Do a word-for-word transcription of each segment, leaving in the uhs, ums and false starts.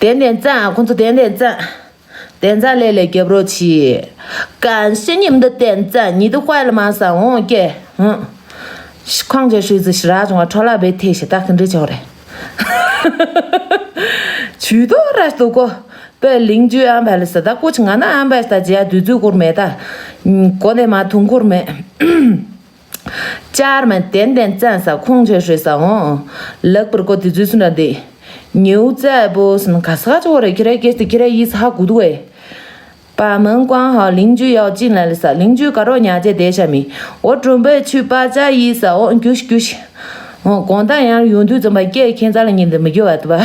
点点赞啊，ཁོང་ཚོ་点点赞。点赞ལས་ལས་རྒྱབ་རོགས་གྱིས། 感谢你们的点赞，你的坏了吗？ཟ་འོང་ཀྱེ། ཧུང་། ཁོང་ཚོའི་ཧྲུའི་ཙི་ཞི་ར་བྱུང་བ་འཕྲོ་བརླག་བའི་ཐེ་ཞེ་ད་གི་འདྲི་ཆོག་རེད། ཇུས་གཏོགས་ར་སྟུ་གོ། པའི་ལིང་ཇུས་ཨམ་བ་ལི་ས་ད་ཀུ་ཆི་ང་ན་ཨམ་བ་ས་ད་ཇ་དུས་ཚོད་ཀུར་མེད་ད། གོ་ནས་མ་ཐུང་ཀུར་མེད། ཅར་མན་点点赞ས་ཁོང་ཆོས་ཧྲོས་ས་འོང་། ལག་པར་ཀོ་དེ་ཚོས་སུ་འདྲ་འདི། ཉེའུ་ཙའི་བོ་སི་ན་ག་ས་ག་ཅོ་རེ་ཁྱེད་རའི་སྐད་དེ་ཁྱེད་རའི་ཡིས་ཧ་གུ་དུ་ཨེ། 把门关好，邻居要进来了ས་邻居་ག་རོ་ཉ་ཅེ་དེ་ཤ་མི། འོ་准备去搬家ཡིས་ས་འོ་རྒྱུ་ཤི་རྒྱུ་ཤི། འོ་དགོང་དག་ཡང་ཡོང་དུས་ཙམ་པ་སྐད་ཁྱེད་ཚ་ལ་ཉིན་དུ་མི་རྒྱུ་བ་དུ་བ།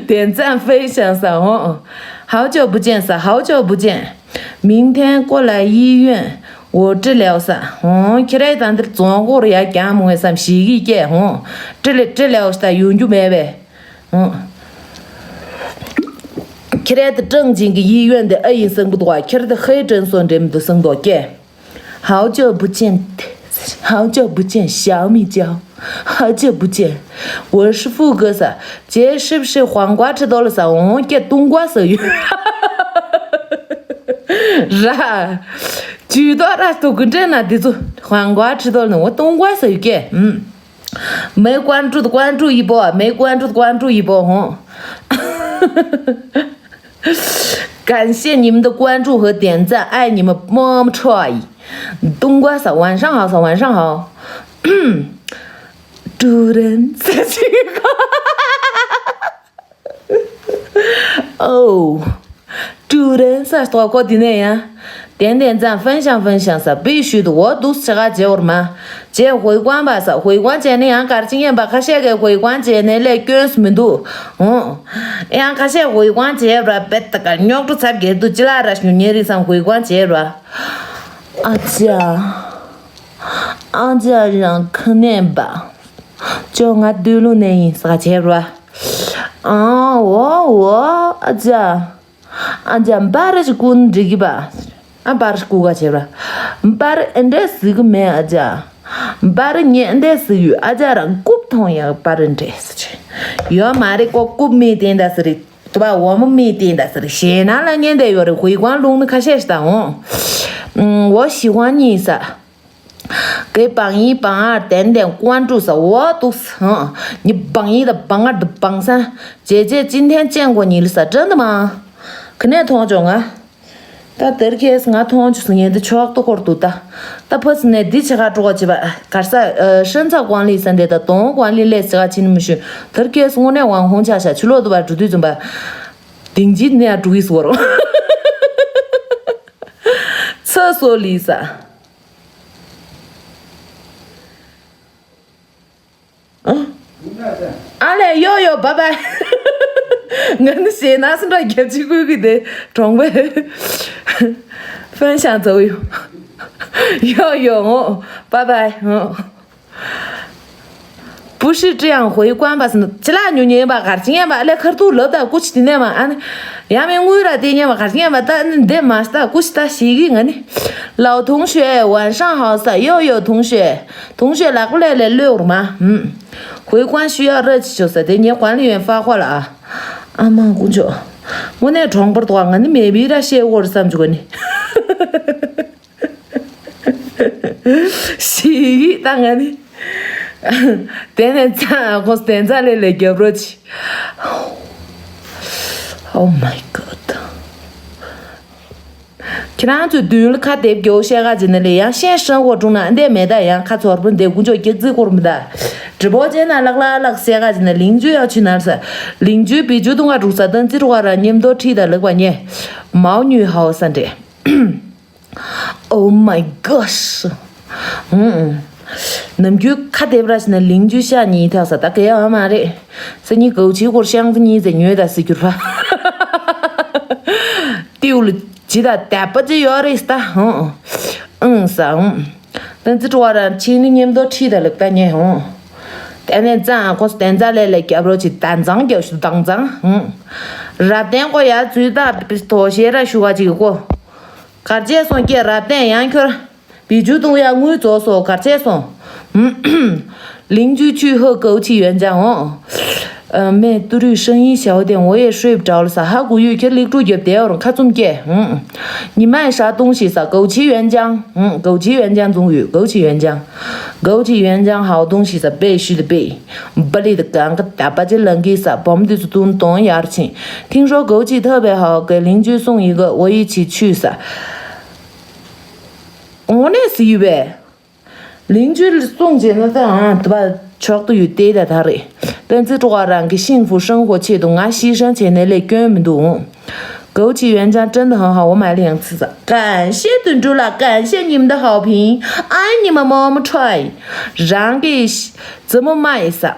点赞分享ས་འོ། 好久不见ས་好久不见། 明天过来医院我治疗ས། ཧོང་ཁྱེད་རའི་ད་འདིར་རྫོང་སྐོར་ཡ་རྒྱང་མོ་ངས་བསམ་ཞིག་གིས་སྐྱེ་ཧོང་། 治疗治疗ས་ཡོང་རྒྱུ་མེད་པས། ཧོང་། ཁྱེད་རའི་ད་正经གི医院དེ་ཨ་ཡིན་སང་བུ་དོ་ཁྱེད་ར་ད་ཧེ་诊所འདྲེ་མི་འདུག་སང་དོ་སྐྱེ། 好久不见，好久不见，小米椒，好久不见，我是富哥ས། 这是不是黄瓜吃多了ས་འོང་སྐྱེ་冬瓜ས་ཡོད། ར། ཇུས་གཏོགས་ར་སྟུ་གུ་འདྲེ་ན་འདི་ཚོ་黄瓜吃多了ནི་འོ་冬瓜ས་ཡོད་ཀྱེ། ཨུམ། 没关注的关注一波，没关注的关注一波吼。感谢你们的关注和点赞，爱你们么么啜。冬瓜사晚上好사晚上好。主人사 지금 어主人사 또过几年呀。 点点赞，分享分享ས་必须的འོ་འདུག་ས་ཆ་ག་བྱེད་འོར་མ། བྱེད་回光ས་回光བྱས་ནས་ཡང་གར་ཅིང་ཡན་པ་ཁ་ཤས་ཀྱིས་回光བྱས་ནས་ལས་སྐྱོན་སུ་མི་འདུག་ཧུང་། ཡང་ཁ་ཤས་回光བྱས་ར་བེད་ད་གར་རྙོག་གྲོ་ཚབ་རྒྱལ་དུ་ཅི་ལ་ར་ཤུ་ཉེ་རི་སང་回光བྱས་ར། ཨ་ཅག་ཨ་ཅག་རང་ཁ་ནས་པ། ཅོ་ང་སྡོད་ལུང་ནས་ཡིན་ས་ག་བྱས་ར། ཨ་འོ་འོ་ཨ་ཅག་ཨ་ཅག་འབའ་ར་ཞིག་ཀུན་འགྲིག་གི་པ། ཨ་འབའ་ར་ཞིག་ཀུ་ག་བྱེད་པ། འབའ་ར་ཨེ་འདྲས་ཟིག་གི་མེད་ཨ་ཅག་འབའ་ར་ཉེ་ཨེ་འདྲས་ཟིག་ཡོད་ཨ་ཅག་རང་རྐུབ་ཐོང་ཡག་འབའ་ར་འདྲས་ཟིག་ཡོད་མ་རེད་ཀོ་རྐུབ་མི་བསྟན་ད་ཟི་རེད། དུ་བ་འོ་མ་མི་བསྟན་ད་ཟི་རེད་ཞེད་སྣང་ལ་ཉན་བསྡད་ཡོད་རེད་回光ལུང་ནི་ཁ་ཤས་ཤིག་དང་འོ། འོ་ཞི་ཝང་གཉིས་ས། 给榜一榜二点点关注ས་འོ་འདུག་ས།你榜一的榜二的榜三姐姐今天见过你了ས་真的吗？ ག་ནས་མཐོང་བྱུང་ང་། ད་དེར་ཁེས་ང་མཐོང་བྱུང་ངས་འདི་ཆོག་ཏུ་སྐོར་འདུག་ད། ད་ཕ་སི་ནས་འདི་ཆེ་ཁ་སྤྲོ་བ་བྱེད་པ་གར་ས་ཤན་ཚ་ཀོང་ལི་ས་འདི་ད་དོང་ཀོང་ལི་ལས་ཆེ་ཁ་ཕྱིན་མི་ཤུ། དེར་ཁེས་དངོས་གནས་ཝང་ཧོང་ཆ་ཤ་ཆུ་ལོག་ཏུ་བ་འགྲོ་དུས་ཙམ་པ། དིང་ཅི་ནས་འགྲོ་གི་སོ་རོ། ཚ་སོ་ལི་ས། ཨ་ལས་ཡོ་ཡོ་བ་བ། ང་ནི་ཞེད་སྣང་སུ་འདྲ་རྒྱབ་ཅིག་ཁུལ་གི་དེ་གྲོང་པའི་ཕན་ཤང་ཚོ་ཡོ་ཡོ་ཡོ་འོ་བ་བ་འོ། 不是这样回光吧是ཅི་ལ་ཉུ་ཉེ་བ་གར་ཅི་ཉེ་བ་ལས་ཁར་ཐུག་ལབ་ད་ཀུ་ཆི་དེ་ནས་མ་ཨ་ནི་ཡང་མི་དངུལ་ར་དེ་ཉེ་བ་གར་ཅི་ཉེ་བ་ད་ནི་འདེ་མ་ས་ད་ཀུ་ཆི་ད་ཞིག་གི་ང་ནི། 老同学晚上好ས་ཡོ་ཡོ་同学། 同学ལག་པ་ལས་ལས་ལོས་འོར་མ། ཧུམ། 回光需要热气球ས་དེ་ཉེ་ཀོང་ལི་ཡོན་ཧྥ་ཧྥ་ལ་ཨ། ཨ་མ་དཀོན་མཆོག་དངོས་གནས་གྲོང་པར་དུ་ང་ནི་མེ་བི་ར་ཤེས་འོར་བསམ་བྱུང་ག་ནི། ཞིག་ད་ང་ནི། དེ་ནས་ཚ་ཁོ་དེ་ཚ་ལས་ལས་རྒྱབ་རོགས་གྱིས། Oh my god. ཁྱེད་རང་ཚོའི་མདུན་ལ་ཁ་དེབ་རྒྱོ་བཤད་ག་ཅི་ན་ལས་ཡང་ཤེས་ཧྲང་ཧོ་དྲུང་ན་འདས་མེད་ད་ཡང་ཁ་ཚོར་པོ་འདས་དཀོན་མཆོག་སྐྱེ་རྩིས་སྐོར་མི་ད། དྲི་བོ་ཅན་ན་ལག་ལག་ལག་བཤད་ག་ཅི་ན་ལིང་ཇུ་ཡང་ཆུ་ནར་ས། ལིང་ཇུ་བི་ཇུ་དུང་ག་དྲུག་ས་ཏན་ཙི་དྲུག་ག་ར་ཉེམ་དོ་ཁྲི་ད་ལག་པ་ཉེ། མའོ་ཉུས་ཧའོ་ས་འདྲེ། Oh my gosh. ནམ་རྒྱུན་ཁ་དེབ་ར་ཞིག་ན་ལིང་ཇུ་ཤ་གཉིས་ཐག་ས་ད་གེ་ཡ་མ་རེད། ས་གཉིས་གའུ་ཆི་སྐོར་ཤང་ས་གཉིས་ཟེ་ཉོས་ད་སི་གྱུར་པ། ཏིའུ་ལ་ཇི་ད་དད་པ་ཅི་ཡོད་རེད་ད། ཧང་ཧང་ས་ཧང་། ཏན་ཙི་ཀྲོ་བ་ར་ཆི་ནི་ཉེམ་དོ་ཁྲི་ད་ལག་ད་ཉེ་ཧང་། ཏན་ནེ་ཙང་ཁོ་སྟན་ཙ་ལེ་ལེ་རྒྱབ་རོ་ཅི་དན་ཙང་རྒྱབ་ཤུ་དང་ཙང་ཧང་། རབ་བརྟན་ཀོ་ཡ་ཙུའི་ད་པི་ཐོ་ཤེ་ར་ཤུ་བ་ཅི་ཀོ། གར་ཆེ་སོང་སྐྱེ་རབ་བརྟན་ཡང་ཁྱོར། བི་ཇུ་དུང་ཡ་དངུལ་རྫོགས་སོ་གར་ཆེ་སོང་། ལིང་ཇུ་ཆུ་ཧོ་ཀའུ་ཆི་ཡོན་ཅང་འོང་། ཨ།妹，对于声音小点，我也睡不着了。 ས། ཧ་གོ་ཡོད། ཁྱེད་ལེགས་གྲུབ་རྒྱབ་བསྡད་ཡོད་རུང་ཁ་བཙུམ་སྐྱེ། ཧུམ། 你卖啥东西 ས། 枸杞原浆。 ཧུམ། 枸杞原浆 བཙོང་ཡོད། 枸杞原浆། 枸杞原浆 好东西 ས། 必须的必。 པ་ལི་དང་གང་ག་ད་པ་ཅི་ལང་གི་ས། བོམ་དུས་སུ་ཏུང་ཏོང་ཡར་ཕྱིན། 听说枸杞特别好，给邻居送一个，我一起去 ས། དངོས་གནས་ཟེར་ཡོད་པས། 邻居送 བྱས་ན་ད་ཨང་དུ་བ་ཆོག་ཏུ་ཡོད་དེ་ད་ད་རེད། 本次 ཀྲོ་ཀ་རང་གི་幸福生活 ཆེད་དུ་ང་牺牲་བྱས་ནས་ལས་སྐྱོན་མི་འདུག 枸杞原浆真的很好，我买了两次 ས། 感谢 དོན་གྲུབ་ལགས། 感谢你们的好评。 爱你们么么 try。 རང་གི་怎么卖 ས།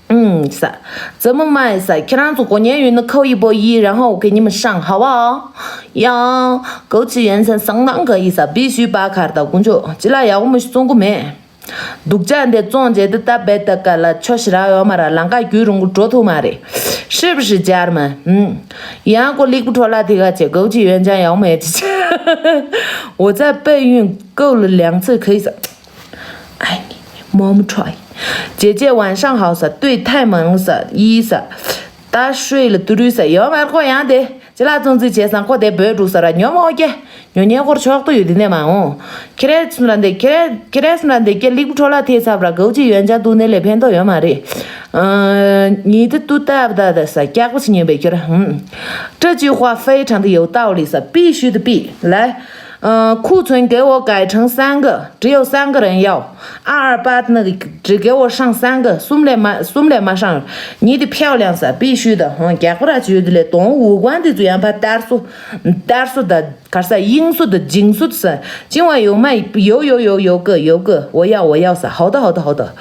ཨུམ། ས། 怎么卖 ས། ཁྱེད་རང་ཚོ་གོ་ཉན་ཡོད་ན་扣一波一，然后我给你们上，好不好？ ཡང་枸杞原浆相当可以 ས། 必须 པ་ཁར་ད་དཀོན་མཆོག་ཅི་ལ་ཡག་པོ་མི་ཞིག་བཙོང་གི་མེད། སྡུག་ཅག་འདི་བཙོང་བྱས་ཏེ་ད་བེད་ད་ག་ལ་ཆོ་ཞི་ར་ཡོད་མ་ར། ལམ་ཁ་རྒྱུས་རུང་གི་འགྲོ་ཐུབ་མ་རེད། 是不是 ཇར་མ། ཧུམ། ཡང་ཁོ་ལེགས་པོ་འཕྲོ་བརླག་དེ་ག་བྱས། 枸杞原浆 ཡག་མེད་ཅི། 我在备孕够了两次可以 ས། 爱你么么 try。 姐姐晚上好 ས། 对太忙 ས། 一 ས། 大睡了 对 རུས་ས། ཡོད་མ་རེད། ཁོ་ཡང་དེ་ཅི་ལ་བཙོང་རྩིས་བྱས་སང་ཁོ་དེ་བོད་འགྲོ་ས་ར། ཉོ་མོ་སྐྱེ། ཉོ་ཉན་སྐོར་ཆོག་ཏུ་ཡོད། དེ་ནས་མ་འོང་། ཁྱེད་རས་སུ་འདྲ་འདི། ཁྱེད་རས་ཁྱེད་རས་སུ་འདྲ་འདི་སྐྱེ་ལེགས་པོ་འཕྲོ་བརླག་ཐེབས་ཚར་བ་ར། 枸杞原浆 བཏུང་ནས་ལས་ཕན་ཐོགས་ཡོད་མ་རེད། ཨ། 你的 ཏུ་ཏབ་ད་ད་ས། སྐྱག་པ་ཞིག་ཉན་པའི་ཁྱོད་ར། ཧུམ། 这句话非常的有道理 ས། 必须的必。 来。 呃，库存给我改成三个，只有三个人要。二二八那个只给我上三个，གསུམ་ལས་མ་གསུམ་ལས་མ་上། 你的漂亮 ས། 必须的。 ཧང་རྒྱག་པ་ར་ཅི་ཡོད་དེ་ལས་དོང་འུ་ཀོན་དེ་ཚོ་ཡང་ཕ་དར་སོ་དར་སོ་ད་གར་ས་དབྱིངས་སུ་ད་འཇིང་སུ་ས། 今晚有卖，有有有有个有个，我要我要 ས། 好的好的好的。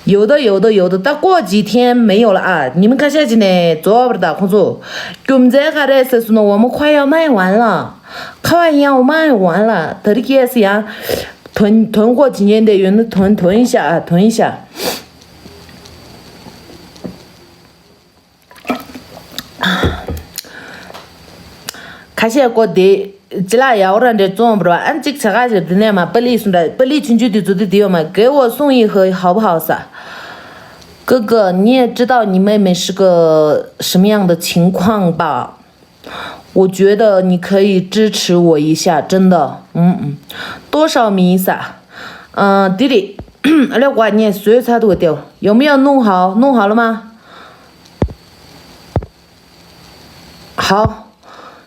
有的有的有的，但过几天没有了啊，你们看下去呢，昨晚的空数。 རྒྱུ་མཚན་ག་རེ་ཟེར་སོང་ན། 我们快要卖完了。 ཁ་བ་ཡང་མ་ཡང་ལ་ད་རིག་ཡས་ཡང་ཐོན་ཐོན་གོ་ཇི་ཉན་དེ་ཡོད་ན་ཐོན་ཐོན་ཤ་ཨ་ཐོན་ཤ། ཁ་ཤས་གོ་དེ་ཅི་ལ་ཡའོ་ར་འདྲེ་བཙོང་བར་བ་ཨན་ཅིག་ཆ་ག་ཞིག་དེ་ནས་མ་པ་ལི་སུ་འདྲ་པ་ལི་ཆུན་ཆུ་དེ་ཚོ་དེ་དེ་ཡོད་མ། 给我送一盒好不好 ས། 哥哥，你也知道你妹妹是个什么样的情况吧？ 我觉得你可以支持我一下，真的。嗯嗯，多少米撒？嗯，弟弟，来，我念水差多点，有没有弄好？弄好了吗？好，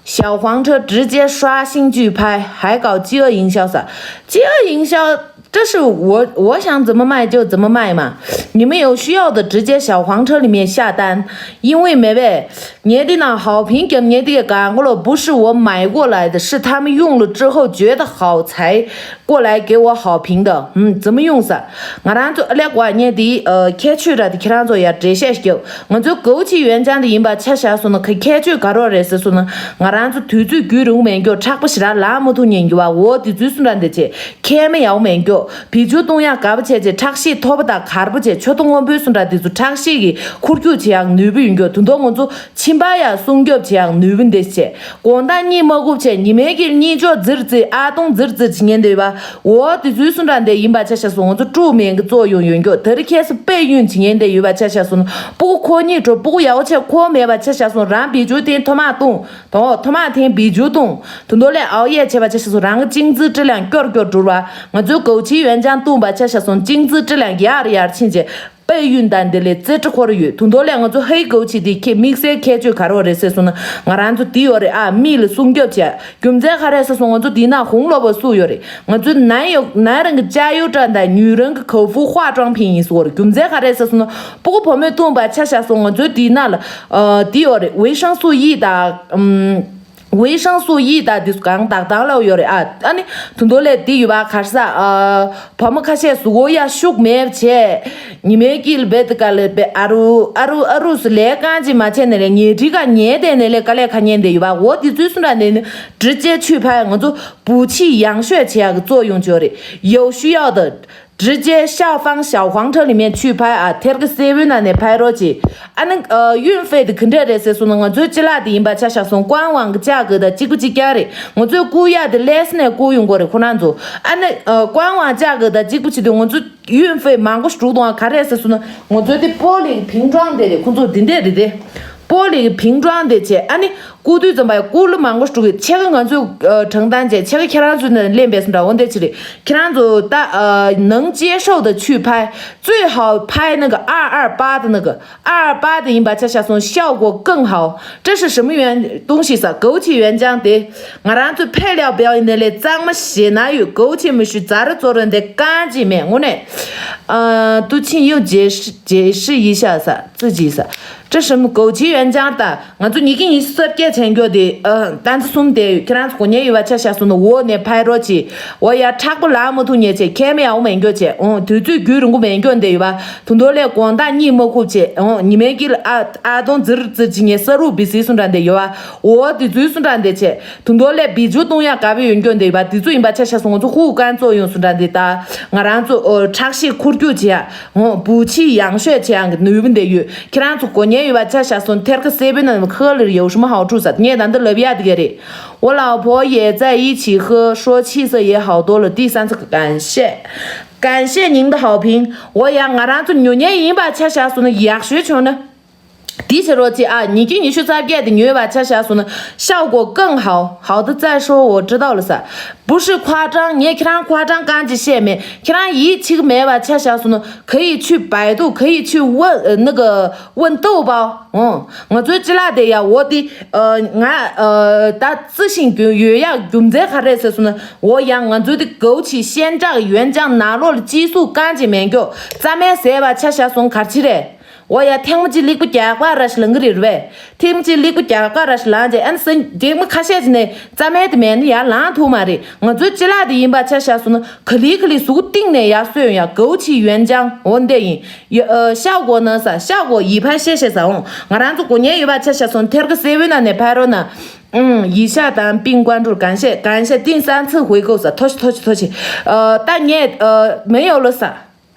小黄车直接刷新拒拍，还搞饥饿营销撒，饥饿营销 这是我我想怎么卖就怎么卖嘛，你们有需要的直接小黄车里面下单，因为没被你的那好评给你的感觉了，不是我买过来的，是他们用了之后觉得好才过来给我好评的。嗯，怎么用撒？ ང་རང་ཚོ་ཨ་ལས་ཀོ་ཉེ་དེ་ཁྱད་ཆོས་ར་དེ་ཁྱེད་རང་ཚོ་ཡར་འགྲེལ་བཤད་ཞིག་རྒྱབ། ང་ཚོ་枸杞原浆དེ་ཡིན་པ་ཆ་བཞག་སོང་ན་ཁ་ཁྱད་ཆོས་ག་རེ་རེད་ཟེར་སོང་ན། ང་རང་ཚོ་དུས་ཚོད་རྒྱུན་རིང་མེད་མགྱོགས་ཁྲག་པ་ཞིག་ར་ལ་མ་ཐུག་ཉན་རྒྱུ་བ། འོ་དེ་ཚོའི་སུ་འདྲ་འདི་བྱེད། ཁལ་མ་ཡག་མེད་མགྱོགས་བི་ཇུ་གཏོང་ཡག་དགའ་པོ་བྱས་བྱས། ཁྲག་ཤེད་མཐོ་པོ་དང་གར་པོ་བྱས། མཆུ་ཏོ་སྔོན་པོའི་སུ་འདྲ་དེ་ཚོ་ཁྲག་ཤེད་ཀྱི་འཁོར་རྒྱུག་བྱེད་ཡག་ནུས་པ་ཡོད་མགྱོགས། དུ་མདོ་ང་ཚོ་ཕྱིན་པ་ཡག་སྲུང་སྐྱོབ་བྱེད་ཡག་ནུས་པ་འདི་བྱས། དགོང་དག་གཉིད་མ་ཁུག་བྱས་ཉི་མའི་གི་གཉིད་ཅོག་ཛིར་ཛིར་ཨ་སྟོང་ཛིར་ཛིར་བྱེད་ཉན་འདོད་པ། འོ་དེ་ཚོའི་སུ་འདྲ་འདི་ཡིན་པ་ཆ་བཞག་སོང་། ང་ཚོ་དཀྲུག་མེད་གི་གཙོ་ཡོང་ཡོད་མགྱོགས། དེ་རིང་ཁྱེད་སུ་དཔེ་ཡོན་བྱེད་ཉན་འདི་ཡོད་པ་ཆ་བཞག་སོང་། སྤུ་གུ་ཁོ་གཉིས་འགྲོ་སྤུ་གུ་ཡག་པོ་བྱས་ཁོ་མེད་པ་ཆ་བཞག་སོང་། རང་བི་ཇུ་དེ་མཐོ་མ་བཏུང་དང་། མཐོ་མ་དེ་བི་ཇུ་བཏུང་དུ་མདོ་ལས་ཨའོ་ཡས་བྱས་པ་ཆ་བཞག་སོང་། རང་གི་ཅིང་ཙི་ཀྲི་ལང་སྐྱོར་སྐྱོར་འགྲུར་བ། ང་ཚོའི་ཀའུ་ཆི་ཡོན་ཅང་བཏུང་པ་ཆ་བཞག་སོང་། ཅིང་ཙི་ཀྲི་ལང་ཡར་ཡར་ཕྱིན་བྱས། དཔེ་ཡུན་དང་དེ་ལས་རྩེ་གྲི་འཁོར་ཡོད། དུ་མདོ་ལས་ང་ཚོ་ཧེ་ཀའུ་ཆི་དེ་ཁྱེད་དམིགས་བསལ་ཁྱད་ཆོས་ག་རེ་རེད་ཟེར་སོང་ན། ང་རང་ཚོ་དེ་ཡོད་རེད་ཨ། མི་ལ་སྲུང་སྐྱོབ་བྱས། རྒྱུ་མཚན་ག་རེ་ཟེར་སོང་། ང་ཚོ་དེ་ན་ཧོང་ལོ་བ་སུ་ཡོད་རེད། ང་ཚོ་ན་ཡོད་ན་རང་གི་ཅ་ཡོ་ཀྲང་དང་ཉུ་རང་གི་ཁའུ་ཧྥུ་ཧྭ་ཀྲང་ཕིང་ཡིན་སོ་རེད། རྒྱུ་མཚན་ག་རེ་ཟེར་སོང་ན། སྤུ་གུ་བུ་མོས་བཏུང་པ་ཆ་བཞག་སོང་། ང་ཚོ་དེ་ན་ལ་ཨ་དེ་ཡོད་རེད། ཝེ་ཤང་སུ་ཡི་དང་ཨམ། 维生素E ད་དུས་གང་དག་དང་ལ་ཡོད་རེད་ཨ། ཨ་ནི་དུ་མདོ་ལས་དེ་ཡོད་པ་གར་ས་ཨ། བུ་མོ་ཁ་ཤས་སུ་གོ་ཡ་ཤུགས་མེད་བྱས། ཉི་མའི་དཀྱིལ་བེད་དཀའ་ལས་པའི་ཨ་རུ་ཨ་རུ་ཨ་རུ་སུ་ལས་གང་ཅི་མ་བྱས་ནས་ལས་ཉེ་འཁྲིས་ཀ་ཉེ་དེ་ནས་ལས་དཀའ་ལས་ཁ་ཉན་དེ་ཡོད་པ། འོ་དེ་ཚོའི་སུ་འདྲ་ནས་ནི་直接去拍ང་ཚོ་补气养血བྱེད་ཡག་གི་གཙོ་ཡོང་ཆོག་རེད། 有需要的直接效仿小黄车里面去拍啊，贴个 C V 那那拍落去。啊，那呃，运费的肯定得是说呢，我最近啦的银巴恰下送官网个价格的，这个这家的，我最贵呀的 less 呢，雇佣过的困难做。啊，那呃，官网价格的，这个去的，我最运费蛮个十多啊，卡得是说呢，我最的玻璃瓶装的，工作顶的的。玻璃瓶装的去，啊，你 ཀུ་དུས་ཙམ་པ་ཡ་ཀུ་ལུ་མང་པོ་ཞིག་འགྲོ་གི། ཆེ་གི་ང་ཚོའི་ཨ་ཁྲང་ཏང་བྱས། ཆེ་གི་ཁྱེད་རང་ཚོའི་ནང་ལེན་པས་སུ་འདྲ་འོ་འདི་ཅི་རེད། ཁྱེད་རང་ཚོ་ད་ཨ་能接受的去拍，最好拍那个二二八的那个，二二八的银巴恰下送效果更好。这是什么原东西撒？枸杞原浆的，ང་རང་ཚོའི配料表演的嘞，ཙང་མ་ཞེ་ན་ཡོད། 枸杞没有 ཛ་ར་ཙོ་ར་འདི་གང་ཅི་མེད། དངོས་གནས། ཨ་杜庆又解释解释一下撒，自己撒。 这什么枸杞原浆的？ ང་ཚོ་ཉིས་ཀྱི་ཉི་ཤུ་རྩ་བརྒྱད་ཆན་འགྱོ་དེ་ཨ་ཏན་ཙི་གསུམ་དེ་ཡོད། ཁྱེད་རང་ཚོ་གོ་ཉན་ཡོད་པ་ཆ་བཞག་སོང་ན་འོ་ནས་ཕའི་རོ་ཆེ། འོ་ཡ་མཁྲེགས་པོ་ལངས་མ་ཐུབ་ཉེ་ཆེ་ཁྱད་མེད་ཡའོ་མེད་འགྱོ་ཆེ། ཨོ་དུས་ཚོད་རྒྱུན་རིང་པོ་མེད་འགྱོ་འདི་ཡོད་པ། དུ་མདོ་ལས་དགོང་དག་གཉིད་མ་ཁུག་ཆེ། ཨོ་ཉི་མའི་དཀྱིལ་ཨ་ཨ་དོང་ཙིར་ཙིར་ཆེ་ཉེ་ས་རུ་བི་སི་སུ་འདྲ་འདི་ཡོད་པ། འོ་དུས་ཚོད་སུ་འདྲ་འདི་ཆེ། དུ་མདོ་ལས་བི་ཇུ་གཏོང་ཡག་ག་བའི་ཡོད་འགྱོ་འདི་ཡོད་པ། དུས་ཚོད་ཡིན་པ་ཆ་བཞག་སོང་ང་ཚོ་ཧུ་ཀན་ཙོ་ཡོང་སུ་འདྲ་འདི་ད་ང་རང་ཚོ་ཨོ་ཁྲག་ཤེད་འཁོར་རྒྱུག་ཆེ་ཡ། ཧོ་བུ་ཆི་ཡང་ཤོས་ཆེ་ཡང་གི་ནུས་པ་འདི་ཡོད། ཁྱེད་རང་ཚོ་གོ་ཉན་ཡོད་པ་ཆ་བཞག་སོང་ཐེར་ཁ་སེ་བི་ན་ཁ་ལི་ཡོ་ཧྲི་མ་ཧའོ་ཁྲུ་ས་ངས་ད་འདི་ལབ་ཡ་དི་ག་རེད། 我老婆也在一起喝，说气色也好多了。第三次感谢，感谢您的好评。 འོ་ཡ་ང་རང་ཚོ་ཉོ་ཉན་ཡིན་པ་ཆ་བཞག་སོང་ན་ཡག་ཤོས་བྱུང་ན། དེ་ཕྱིར་རོ་ཅི་ཨ་ཉིས་ཀྱི་ཉི་ཤུ་རྩ་བརྒྱད་དེ་ཉོས་པ་ཆ་བཞག་སོང་ན་效果更好，好的再说我知道了撒。 不是夸张，ངས་ཁྱེད་རང་夸张གང་ཅི་བཤད་མེད། ཁྱེད་རང་ཡིད་ཆེས་མེད་པ་ཆ་བཞག་སོང་ན་可以去百度，可以去问呃那个问豆包。 ཨོ་ང་ཚོའི་ཅི་ལ་དེ་ཡ་འོ་དེ་ཨ་ང་ཨ་ད་རྩི་ཤིང་རྒྱུ་ཡོད་ཡག་རྒྱུ་མཚན་ག་རེ་ཟེར་སོང་ན་འོ་ཡ་ང་ཚོའི་དེ་枸杞鲜榨原浆་ནང་ལོགས་ལ་ཅི་སུ་གང་ཅི་མེད་འགྱོ། རྩ་མེད་ཟས་པ་ཆ་བཞག་སོང་ག་ཅི་རེད། འོ་ཡ་ཐེངས་མ་གཅིག་ལེགས་པོ་རྒྱག་པ་ར་ཞིག་ལང་གི་རེད་རེད། ཐེངས་མ་གཅིག་ལེགས་པོ་རྒྱག་པ་ར་ཞིག་ལང་རྗེས་ཨན་སེ་འདེགས་མ་ཁ་ཤས་ཅིག་ནས་རྩ་མེད་དེ་མེད་ན་ཡར་ལང་ཐུབ་མ་རེད། ང་ཚོའི་ཅི་ལ་དེ་ཡིན་པ་ཆ་བཞག་སོང་ན་ག་ལི་ག་ལི་གཟུགས་གཏིང་ནས་ཡར་སོན་ཡ། 枸杞原浆འོ་འདི་ཡིན། ཡ་ཨ་效果呢撒，效果一拍谢谢撒ཨོང་། ང་རང་ཚོ་གོ་ཉན་ཡོད་པ་ཆ་བཞག་སོང་ཐེར་ཁ་སེ་བི་ན་ནས་ཕ་རོ་ན། ཨུམ། 以下的并关注，感谢感谢第三次回购撒，ཐོ་ཤི་ཐོ་ཤི་ཐོ་ཤི། ཨ་ད་ངས་ཨ་没有了撒。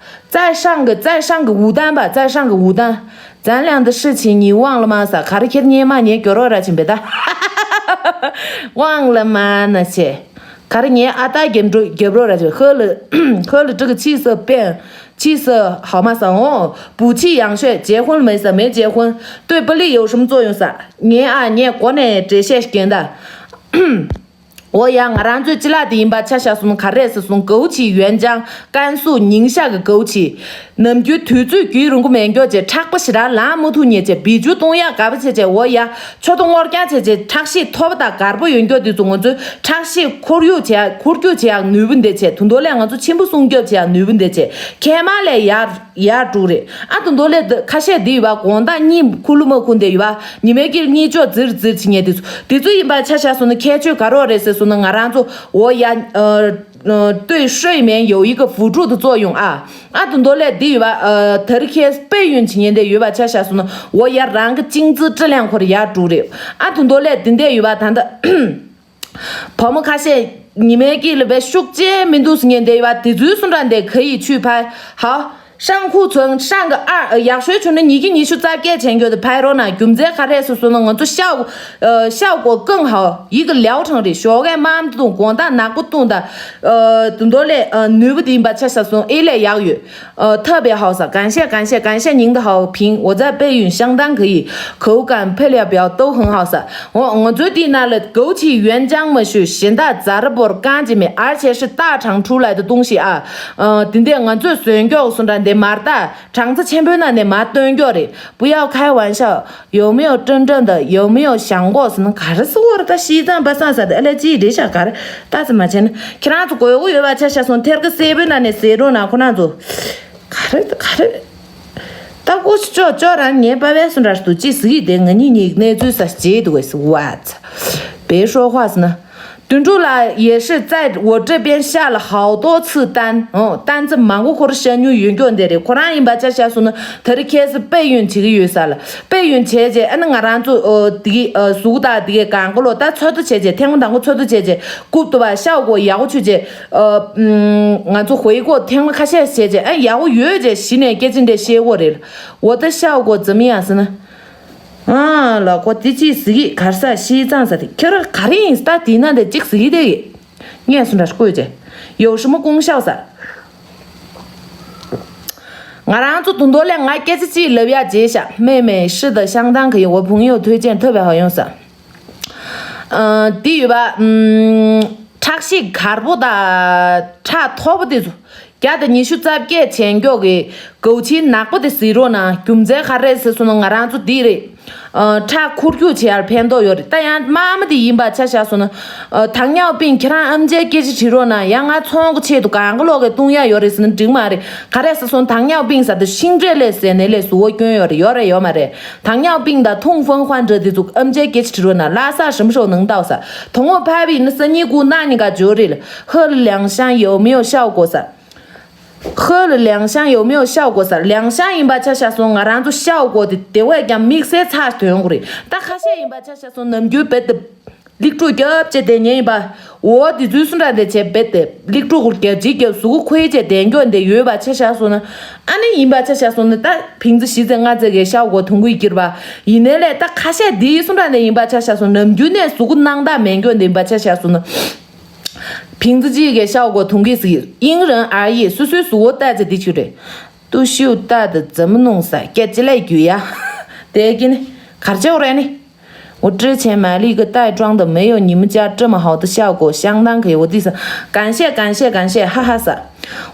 再上个，再上个舞担吧，再上个舞担。咱俩的事情你忘了吗？撒་ག་རེ་ཁྱེད་ཉེ་མ་ཉེ་གྱོ་རོ་ར་ཆེན་པེ་ད། 忘了吗那些། ག་རེ་ཉེ་ཨ་ད་རྒྱབ་འགྲོ་རྒྱབ་རོ་ར་ཆེན་ཧོ་ལི་ཧོ་ལི་ཀྲི་གི་ཆི་སི་པེན་ཆི་སི་ཧའོ་མ་ས་ཨོ། 不去养血结婚没撒，没结婚，对不利有什么作用撒。 ཉེ་ཨ་ཉེ་གོ་ནས་འགྲེལ་བཤད་སྐྱོན་ད། འོ་ཡ་ང་རང་ཚོའི་ཅི་ལ་དེ་ཡིན་པ་ཆ་བཞག་སོང་ག་རེ་ཟེར་སོང་枸杞原浆甘肃宁夏个枸杞། ནམ་རྒྱུན་དུས་ཚོད་རྒྱུན་རིང་པོ་མེད་འགྱོ་བྱས་ཁྲག་པ་ཞེ་དྲག་ལངས་མ་ཐུབ་ཉེ་བྱས་བི་ཇུ་གཏོང་ཡག་ག་པ་བྱས་བྱས་འོ་ཡ་ཆོ་ཏོ་སྔོ་རྐྱང་བྱས་བྱས་ཁྲག་ཤེད་མཐོ་པོ་དང་དཀར་པོ་ཡོད་འགྱོ་དུས་ཚོ་ང་ཚོའི་ཁྲག་ཤེད་འཁོར་ཡུག་བྱས་འཁོར་རྒྱུག་བྱས་ཡག་ནུས་པ་འདི་བྱས་དུ་མདོ་ལས་ང་ཚོ་ཆེན་པོ་སྲུང་སྐྱོབ་བྱས་ཡག་ནུས་པ་འདི་བྱས་ཁལ་མ་ལས་ཡར། ཡར་འགྲོ་རེད། ཨ་དུ་མདོ་ལས་འདི་ཁ་ཤས་འདི་ཡོད་པ་དགོང་དག་གཉིད་ཁུག་ལུ་མ་ཁུག་འདི་ཡོད་པ་ཉི་མའི་དཀྱིལ་གཉིད་ཅོག་ཙིར་ཙིར་བྱེད་མཁན་དེ་ཚོ་དེ་ཚོ་ཡིན་པ་ཆ་བཞག་སོང་ན་ཁྱད་ཆོས་ག་རེ་རེད་ཟེར་སོང་ན་ང་རང་ཚོ་འོ་ཡ་ཨ་ཨ་对睡眠有一个辅助的作用啊。 ཨ་དུ་མདོ་ལས་འདི་ཡོད་པ་ཨ་ད་རི་ཁའི་དཔལ་ཡོན་བྱེད་མཁན་དེ་ཡོད་པ་ཆ་བཞག་སོང་ན་འོ་ཡ་རང་གི་ཅིང་ཙི་质量་ཁོ་ར་ཡར་འགྲོ་རེད། ཨ་དུ་མདོ་ལས་འདི་འདྲས་ཡོད་པ་ད་ལྟ། 泡沫卡线里面给了被ཤུགས་ཆེ་མི་འདུག་ཟེར་ཉན་བསྡད་ཡོད་པ་དེ་ཚོའི་སུ་འདྲ་འདི་ག་ཡི་ཆུད་ཕར་ཧ། 上库存上个二呃 ཡག་ཤོས་བྱུང་ན་ཉིས་ཀྱི་ཉི་ཤུ་རྩ་བརྒྱད་བྱེད་འགྱོ་དེ་ཕར་རོ་ན་རྒྱུ་མཚན་ག་རེ་ཟེར་སོང་ན་ང་ཚོ་效果呃效果更好 一个疗程རེད། ཞོགས་ཀས་དམར་འཐུང་དགོང་དག་ནག་པོ་བཏུང་དང་ཨ་དུ་མདོ་ལས་ཨ་ནུས་པ་དེ་ཡིན་པ་ཆ་བཞག་སོང་ཨེ་ལས་ཡག་ཡོད། 呃，特别好吃，感谢感谢感谢您的好评，我在备孕相当可以，口感配料表都很好吃。我我最近拿了枸杞原浆么是现在咱这波干净没，而且是大厂出来的东西啊。呃，今天我最选叫送的那马达，厂子前边那那马端叫的，不要开玩笑，有没有真正的，有没有想过什么？卡是我的西藏巴萨萨的，哎，来记一下，卡，但是嘛，前，看上去贵，我有把钱下送，贴个三百那那三种那可能就。 ག་རེ་ག་རེ། ད་ཀོ་ཤི་ཅོ་ཅོ་རང་ངའི་པ་བས་སུ་འདྲ་སྟུ་ཅི་ཟིག་དེ་ང་གཉིས་གཉིས་གནས་ཚུལ་ས་བྱེད་འདུག་གས་what། 别说话 ཟེར་ན། དོན་གྲུབ་ལགས་也是在我这边下了好多次单，哦，单子མང་པོ་ཁོ་རང་བཞག་མྱོང་ཡོད་མཁན་དེ་རེད། ཁོ་རང་ཡིན་པ་ཆ་བཞག་སོང་ན་ད་རེས་ཁ་སང་备孕བྱེད་ཀྱི་ཡོད་ས་ལ།备孕བྱས་རྗེས་ཨ་ནི་ང་རང་ཚོ་ཨོ་དེ་གི་ཨ་གཟུགས་དང་དེ་གི་གང་ག་ལོ་ད་འཚོལ་བསྡུ་བྱས་རྗེས་ཐེངས་མ་དང་པོ་འཚོལ་བསྡུ་བྱས་རྗེས་རྐུབ་ཏུ་བ་ཤའོ་གོ་ཡག་པོ་ཆུ་རྗེས་ཨ་ང་ཚོ་回国ཐེངས་མ་ཁ་ཤས་བྱས་རྗེས་ཨ་ཡག་པོ་ཡོད་རྗེས་གཞི་ནས་སྐད་ཆ་འདྲ་བཤད་ཡོད་རེད། 我的效果怎么样ཟེར་ན། ཨ་ལ་ཁོ་དེ་ཅི་ཟིག་གི་གར་ས་ཤི་ཙང་ས་དེ་ཁྱོད་རང་ག་རེ་ཡིན་ད་དེ་ན་དེ་ཅིག་ཟིག་གི་དེ་ངས་སུ་འདྲ་བཀོད་ཅེ་ཡོ་ཧྲི་མོ་ཀུང་ཤའོ་ས། ང་རང་ཚོ་དུང་དོ་ལས་ང་སྐད་ཆ་ཅིག་ལབ་ཡ་བརྗེད་ཤག 妹妹是的相当可以我朋友推荐特别好用 ས། ཨ་དེ་ཡོད་པ་ཨམ་ཁྲག་ཤེད་གར་པོ་དང་ཁྲག་མཐོ་པོ་དེ་ཚོ་བརྒྱ་དང་ཉི་ཤུ་རྩ་བརྒྱད་བྱས་མགྱོགས་ཀྱི་གའུ་ཆིའི་ནག་པོ་དེ་ཟིག་རོགས་གནང་། རྒྱུ་མཚན་ག་རེ་ཟེར་སོང་ན་ང་རང་ཚོ་འདི་རེད། ཨ་ཁྲག་འཁོར་རྒྱུག་བྱེད་ཡར་ཕན་ཐོགས་ཡོད་རེད། ད་ཡང་དམར་མོ་དེ་ཡིན་པ་ཆ་བཞག་སོང་ན་ཨ་糖尿病ཁྱེད་རང་ཨམ་ཆིའི་སྐད་ཆ་དྲི་རོགས་གནང་། ཡང་ང་ཚོང་གི་ཆེད་དུ་གང་ག་ལོག་གི་བཏུང་ཡ་ཡོད་རེད་ཟེར་ན་འགྲིག་མ་རེད། ག་རེ་ཟེར་སོང་糖尿病ཟེར་དུས་ཤིང་འབྲས་ལས་ཟས་ནས་ལས་གཟུགས་པོ་སྐྱོན་ཡོད་རེད། ཡོད་རེད་ཡོད་མ་རེད། 糖尿病དང痛风患者དེ་ཚོ་ཨམ་ཆིའི་སྐད་ཆ་དྲི་རོགས་གནང་།拉萨什么时候能到 ས། དང་པོ་ཕ་བི་ནི་སང་ཉིན་དགུང་གནངས་ཉིན་ག་འབྱོར་རེད། 喝了两箱有没有效果 ས། 喝了两箱有没有效果 ས། 两箱ཡིན་པ་ཆ་བཞག་སོང་ང་རང་ཚོ་效果དེ་དེ་བས་ཀྱང་དམིགས་བསལ་ཚ་དོན་གོ་རེད། ད་ཁ་ཤས་ཡིན་པ་ཆ་བཞག་སོང་ནམ་རྒྱུན་རྦད་དེ་ལིག་ཀྲུ་རྒྱབ་ཅེ་དེ་ཉན་ཡིན་པ། འོ་དེ་ཚོའི་སུ་འདྲ་དེ་བྱས་རྦད་དེ་ལིག་ཀྲུ་གུར་རྒྱབ་ཅིག་རྒྱབ་གཟུགས་པོ་ཁོའི་ཅེ་དེ་འགྱོ་འདི་ཡོད་པ་ཆ་བཞག་སོང་ན། ཨ་ནི་ཡིན་པ་ཆ་བཞག་སོང་ན་ད་ཕིང་ཙི་བཞི་ཙེ་ལྔ་ཙེ་གི་效果དུང་གི་གྱིར་པ། ཡིན་ནའི་ལས་ད་ཁ་ཤས་དེའི་སུ་འདྲ་དེ་ཡིན་པ་ཆ་བཞག་སོང་ནམ་རྒྱུན་ནས་གཟུགས་པོ་སྣང་དག་མེད་འགྱོ་འདི་ཡིན་པ་ཆ་བཞག་སོང་ན། ཕིང་ཙི་གཅིག་གི་ཤའོ་གོ་དུང་གི་ཟིག་ཨིང་རན་ཨར་ཡེ་སུ་སུའི་གཟུགས་པོ་ལྟ་ཚེ་འདི་ཆུ་རེད། 都秀带的怎么弄 ས་སྐད་ཅི་ལས་རྒྱུ་ཡ། དེ་གི་ནི་གར་ཆེའོ་རེད་ནི། 我之前买了一个袋装的，没有你们家这么好的效果，相当可以。我第三，感谢感谢感谢，哈哈 ས།